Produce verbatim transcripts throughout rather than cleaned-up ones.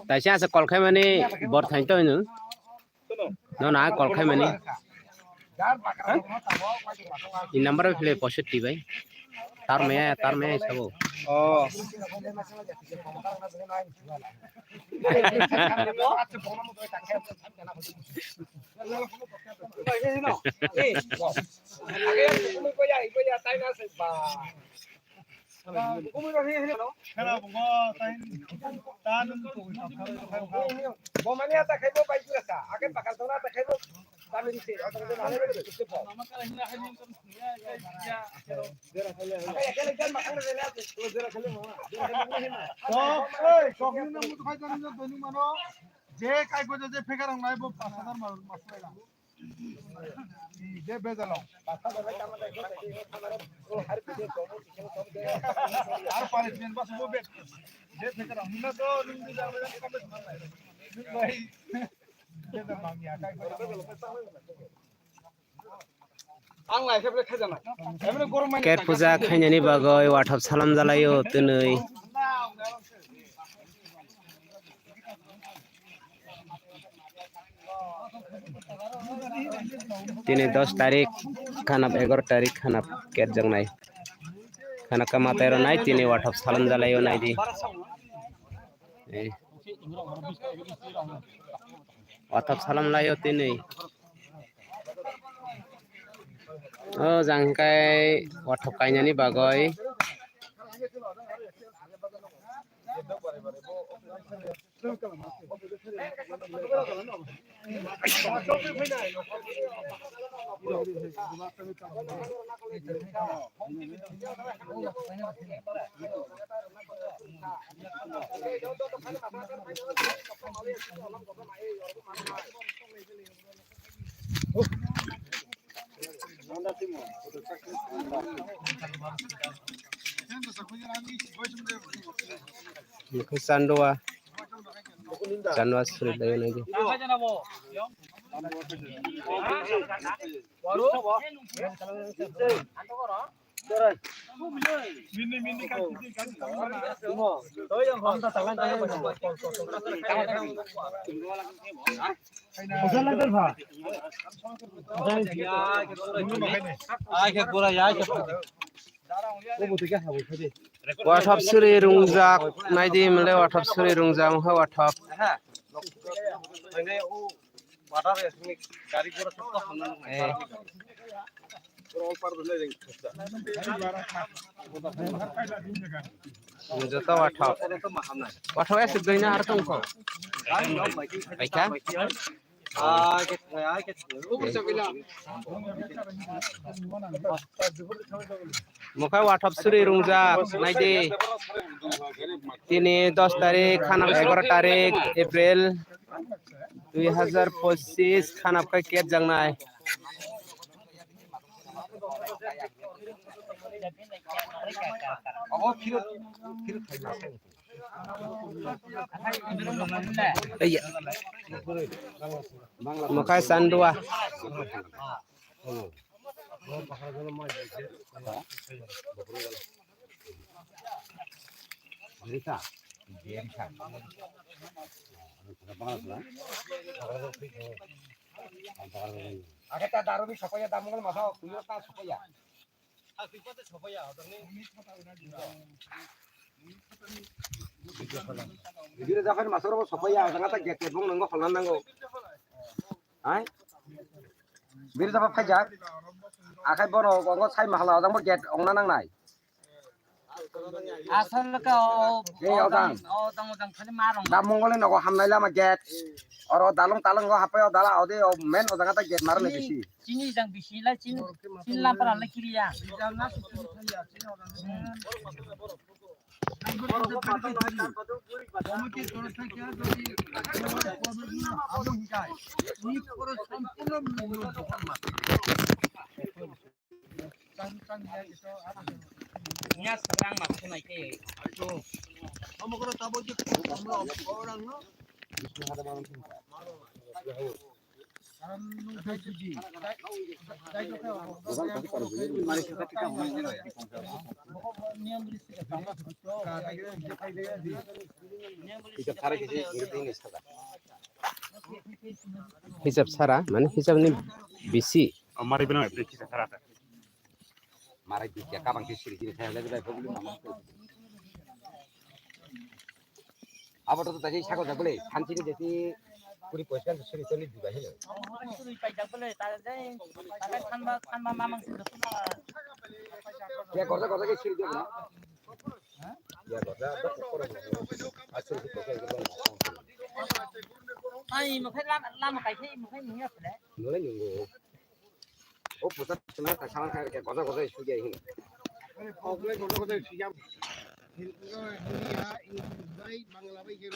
Taisa asa call khaimani bor thain to hino. No na call khaimani. I number bai philai poset ti bai. Tar maya, tar maya sabo. Oh. Je kai ko je phekar ang nai bo pas hajar mas mas lai. De bezalo. Ar punishment bas bo be. De phekar ang na to ning di jalo kam bas man lai. Ning bai. Bezal mang ya kai ko. Ang lai khe belai khaijana. Emre gorom mai. Ket puja khainani bagwi wathap salam jalaio twnwi. Tini dos tarik, khanap egaroh tarik, khanap ket jaknai. Khanap kama tero nai, tini wathap salam jalaio nai di. Eh. Wathap salam laio tini. O jang kai wathap kainani bagwi. Mukhe chandua, chandua suri lai nai di. Wathap suri rungjak, naidi mile wathap suri rungjak, mokhe wathap. Eh. Joto wathap. Wathap ya sibgwi na har tongkho. Baikha? Mokhe wathap suri rungjak, naidi. Tini dos tarik, khanap egaroh tarik April dui hazar pochis, khanap khe ket jaknai. Mokhe chandua. Ake ta daru ni sopaya, damungol masa kuyo ta sopaya. Biri japan masoro bo sopaya, janga ta gate bong nango, holna nango. Hai? Biri japan phaijak. Akai bono ongo sai mahala, jang bo gate ongna nangnai. Asal ka o, eh, o odang, odang. O odang, odang khali marong. Da mongole nogo hamnai lama gate. Oro dalong talong go hapai o dala ode o main o jaga ta gate marne bisi. Chini jang bisi la chin, chin lampara la kiriya. কমিটির তরফ থেকে যদি কোনো প্রবলেম না হয়, এই খরচ সম্পূর্ণ মূল্য দখল মাত্র। Nya seberang mas kunai ke. Amo koro tabo je, amo orang no. Hisab sara, mane hisab ni bisi. Amari bina hisab sara ta. Marai dikya kabang khe siri siri thaya jagwi bai problem ama. Abo to tadi sako jagole thanchini jeti puri poiskar siri toni diba hino. Siri pai jagole ta jai ta sanba sanba mamang siri. Ya gorja gorja khe siri diba. Ya gorja. Asiri poiskar. Ai mo khai lama lama kai khai mo khai ni ya. Nole nungo. O pusa suna ta saman kha ke goda goda sugi ahi. Ogle goda goda sugi. Hindi ha, English bai, Bangla bai ke.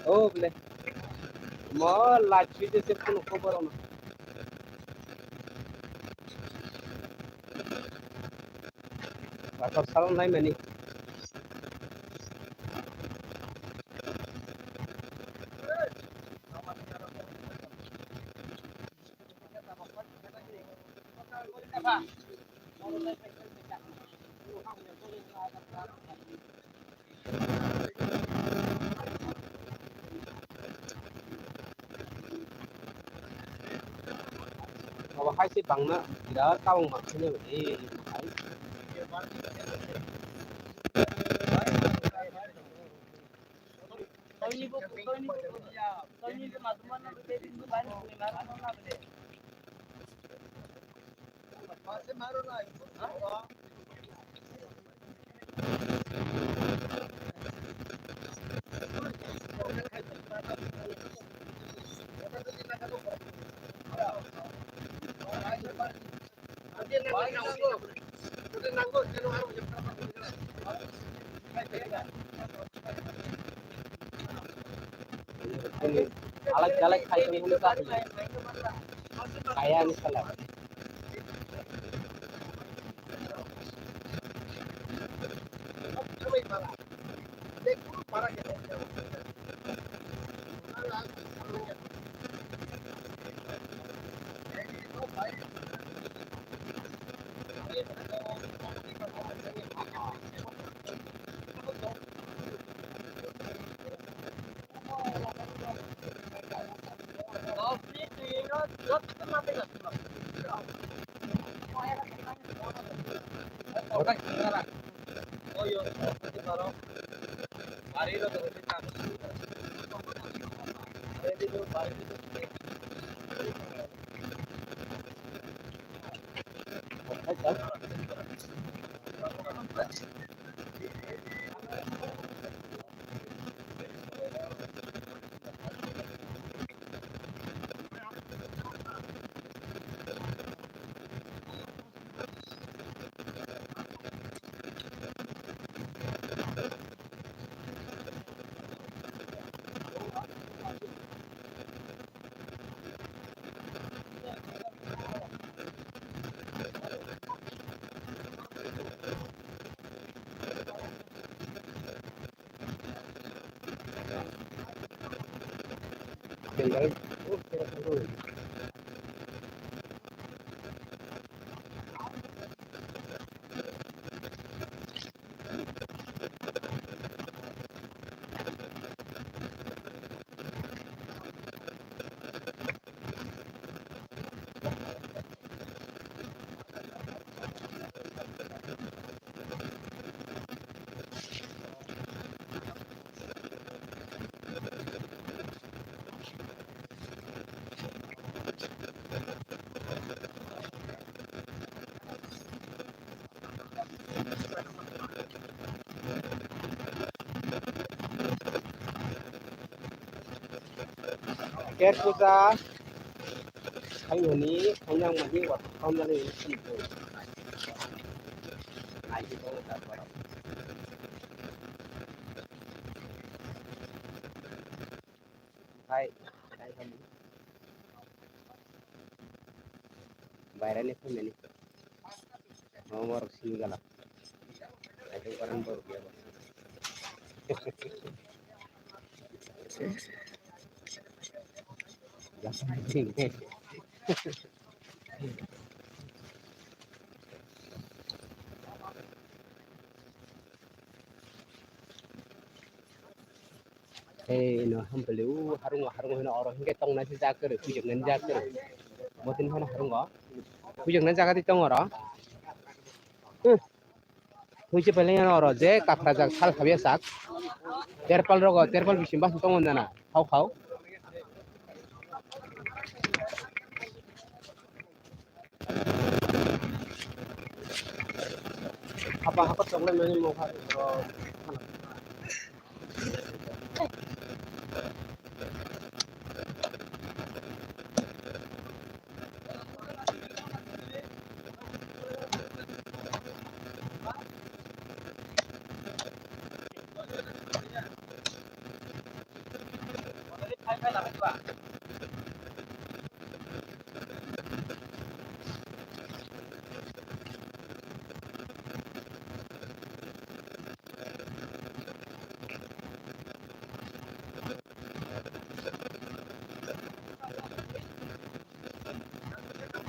O bole. Mo light switch se kono khobor ono. Water salon nai mani. Obo hai se bangma birat tabuk ma khainai bo de hai. Alak jalak khai tong hwnwi ta hwnwi. Kaya ni sala. Ket puja khaimani khainang mani watham nani. Hai, hai, hai. Bairani phaimani. Nomor singgala. Aitong karan borok ya. Ei no hampeli u harungo harungo hino oro hingke tongnai se jakere puijaknani jakere. Motini hino harungo puijaknani jaga di tongo oro. Hmm. Puije pele oro je kaprajak sal habya sak. Terpal rogo terpal bisim bas tongo nana hau hau. Hapa hapa choklai mani mokha.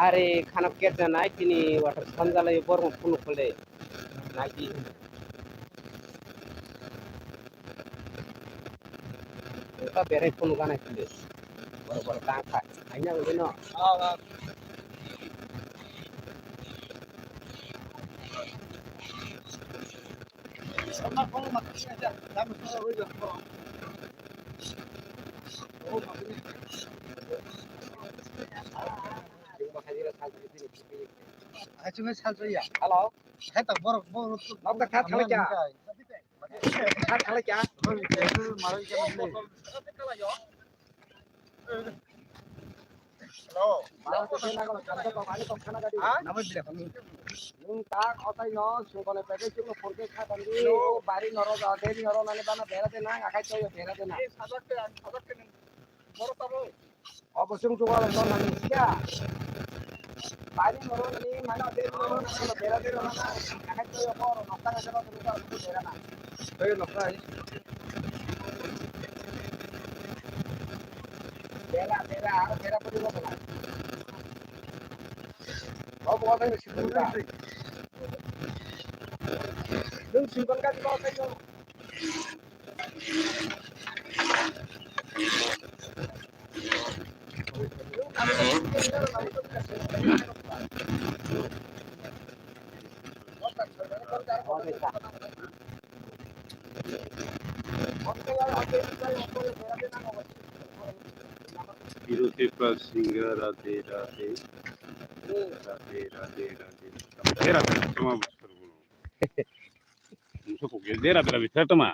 Are khana kesa nai tini water sanjala yo bormo phunu khole nai di. Ka berai phunu gana khole. Boro boro tang kha. Aina ule no. Hello. Nokta kha thalai kya? Kha thalai kya? Nwng tak otai no sungkone pegwi chukno phone khe kha tangdi. Hello. O bari noro ja, deri noro nani bana bera de nang, akai toyo bera de nang. Sajak khe, ang sajak khe nwng. Boro tamo. Obo chwng jugal ton nani siya. Bari noro nani mano deri noro nani bera de nang, akai toyo boro nokta nokta bera na. Toyo nokta. Bera, bera, aro bera pudi nokta. Obo otai no singkon ka. Nwng singkon ka diba otai no. Hero Tripura Singha, Radhe Radhe. Radhe Radhe Radhe. Radhe Radhe. Tama Musa kok ya, dera dera bithar tama.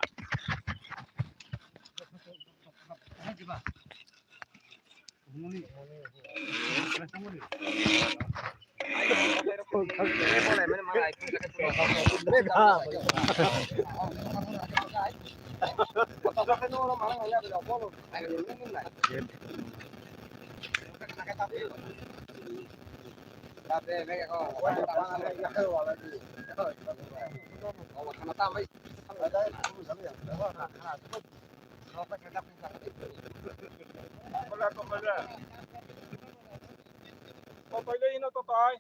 Totoi le hino totoi.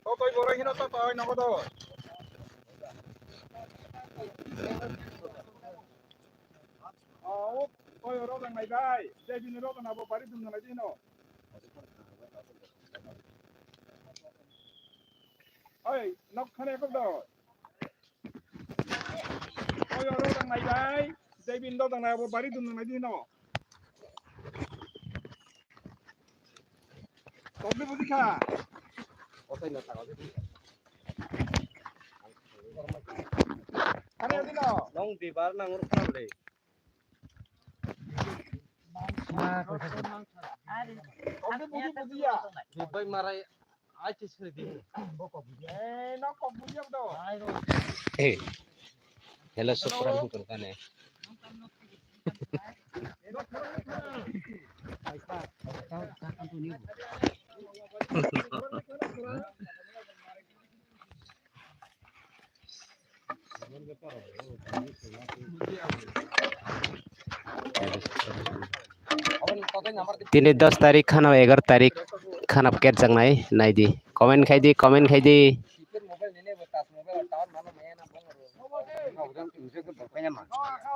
Totoi borok hino totoi nogo do. Oh, oi oro nang nai bai. Jai bini ro na bo bari dum nang nai dino. Oi, nok khane ko do. Oi oro nang nai bai. Jai bini ro nang nai bo bari dum nang nai dino. Tokni budi kha. Otai na tago. Are adino. Nong dibar nang ur kham le. Tokni budi budi ya. Dibai marai ai chi sri di. Eh, nong kok budi ya do. Eh. Hello, Sukran hukun kane. Tini dos tarik khana egar tarik khana ket jaknai naidi. Comment khaidi, comment khaidi.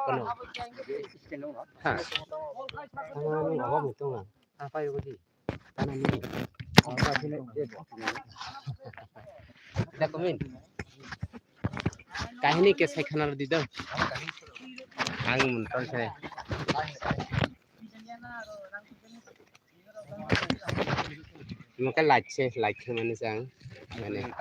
Kono. Ha. Kahini ke sai khana di do. Ang mun tong sai. Maka like se, like se mane sang. Mane.